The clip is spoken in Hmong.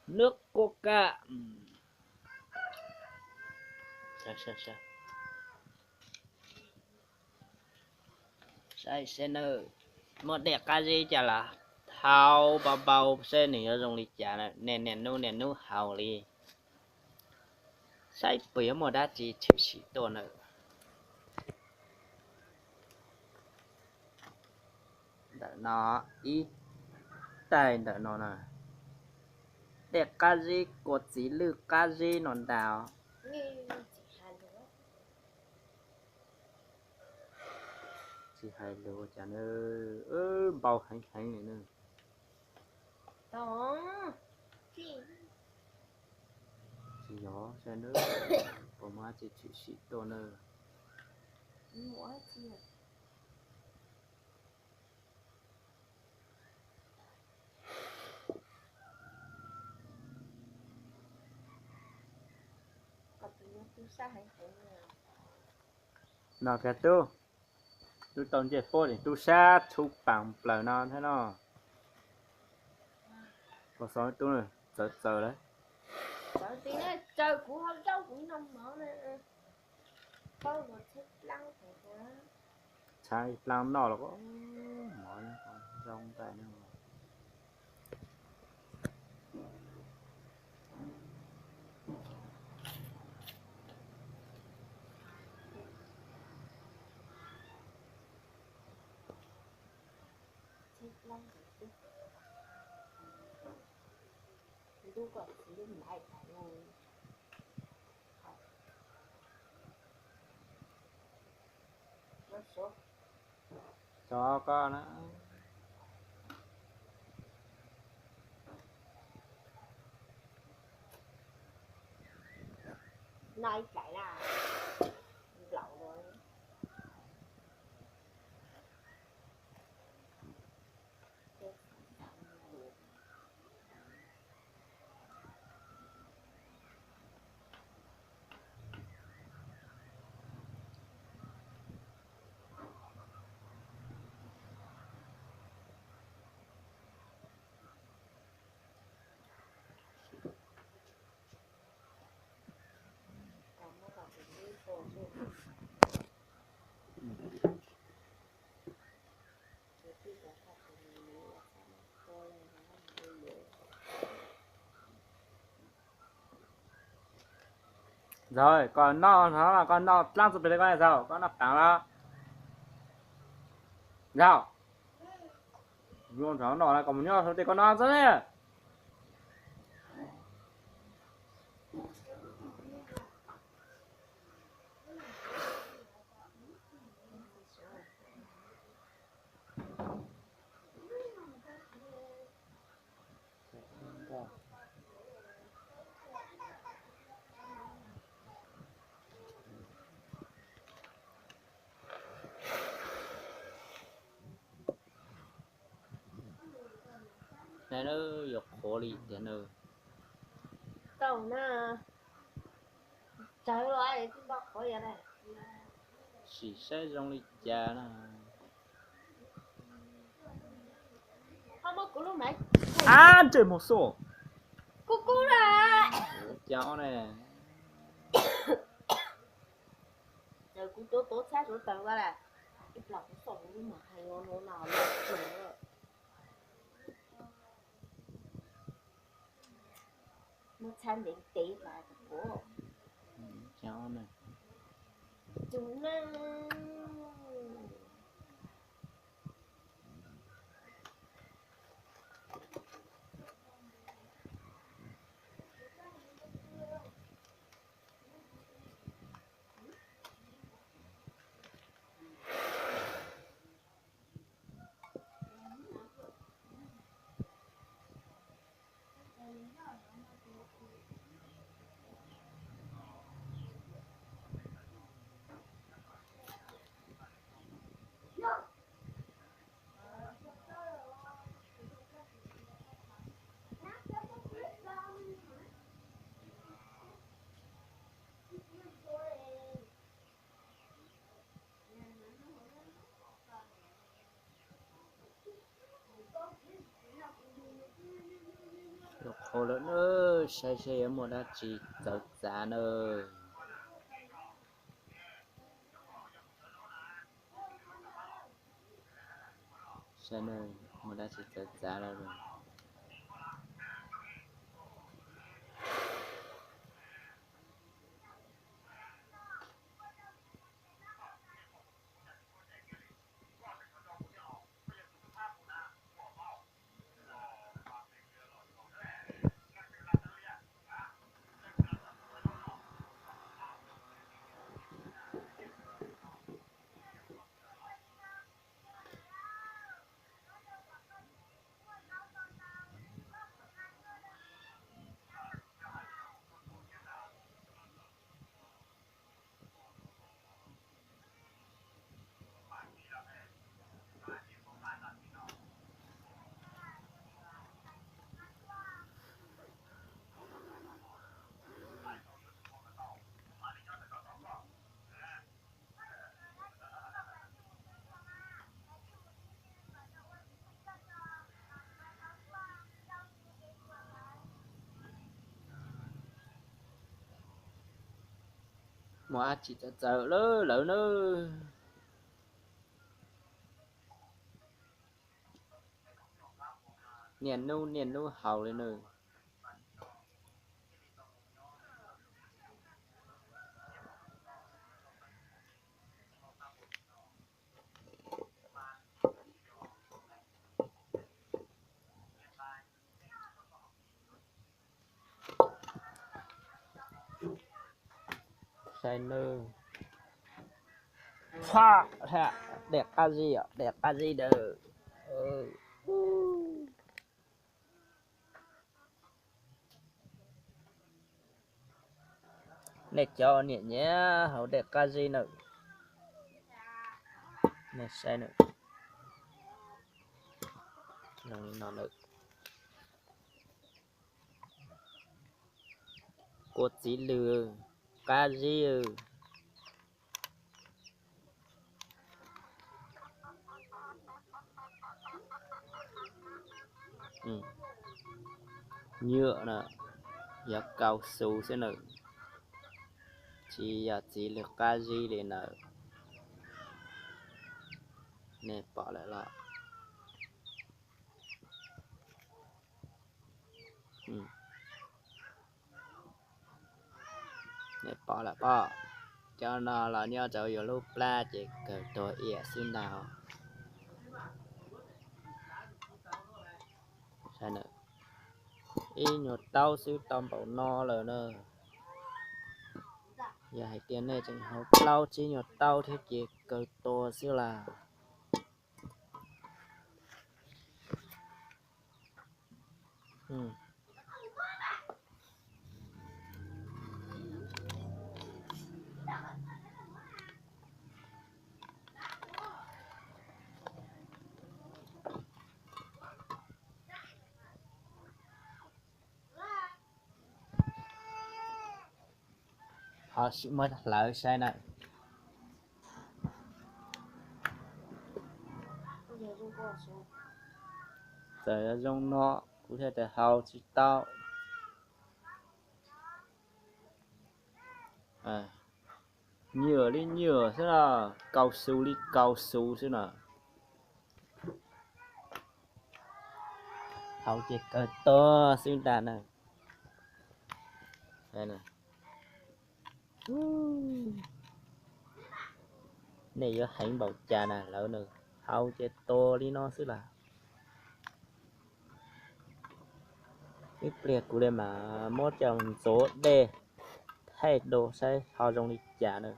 Nước coca. Saib seb nawb, muaj dej qab zib cas los hau npau npau seb nws yuav zoo li cas na. Niaj niaj hnub niaj hnub haus li. Saib puas yuav muaj dab tsi tshwm sim tuaj na. Ntawm no ib tais ntawm no na, dej qab zib kua txiv lwj qab zib no ntag. Tsis hais lus cas na, npau heev heev li na. Tsis yog saib na, puas muaj dab tsi tshwm sim tuaj na. No kiag tub, tub tau ncej puab es tub sab tshub paas plaws no thiab no. Puas xav tub, txawv txawv lawm. Txawv kuv hau zaub kuv noj mov na. Tshaib plab noj los mov zoo ntais no. Tub kom txiv lub maiv tas no. Tso koj na. Noj ib plais na, nplaum lawm. Zaum koj noj no, koj noj dlaab txuj plig le koj zaum, koj noj qaab los? Zaum, yuav nrog noj no koj mus nyob hauv tej koj noj xwb ne. Yuav qhuav li tiag na. Tau na, tsawv los npau qhuav yog na. Sim saib zoo li cas na. Ab, ntsej muag xwb. Kuv kuv na. Cas ne. Kuv tuav tuav txhab suav taws ua la, ib plag kuv xauj kuv lub mas hais no na, muab txhab ntev ntev tas kuv. Tus na. Saib seb yuav muaj dab tsi txawv txav na. Saib na, muaj dab tsi txawv txav lawm. Muaj dab tsi txawv txawv lawm lawm na. Niaj hnub niaj hnub haus li na. Saib nawb. Pha, daim qab zib, daim qab zib ntawd. Nej cov niam nyiam haus daim qab zib na, nej saib na. Zoo li no lawm. Kua txiv lws, qab zib. Nyuam na, yog kau xu xwb na, tsis yog txiv lws qab zib li ntawd. Nej pom lawm los? Nej pom lawm pob, cov no los nyob rau yus lub plab ces kawg tuag iam xwb ntag. Ib nyuag taub xwb tau npaum no lawm na. Yog hais tias nej tseem haus plaub tsib nyuag taub thiab ces kawg tuag xwb las. Ho sim muab hlawv saib na. Txawm zoo no kuv thiaj tsis haus tsis tau. Nyuam li nyuam xwb na, kau xu li kau xu xwb na. Haus ces kawg tuag xwb ntag na. Nej yuav heev npaum cas na lawv na, haus ces tuag li no xwb las. Ib pliag kuv li mas muab coj mus ntxuav dej thaij dua saib ho zoo li cas na.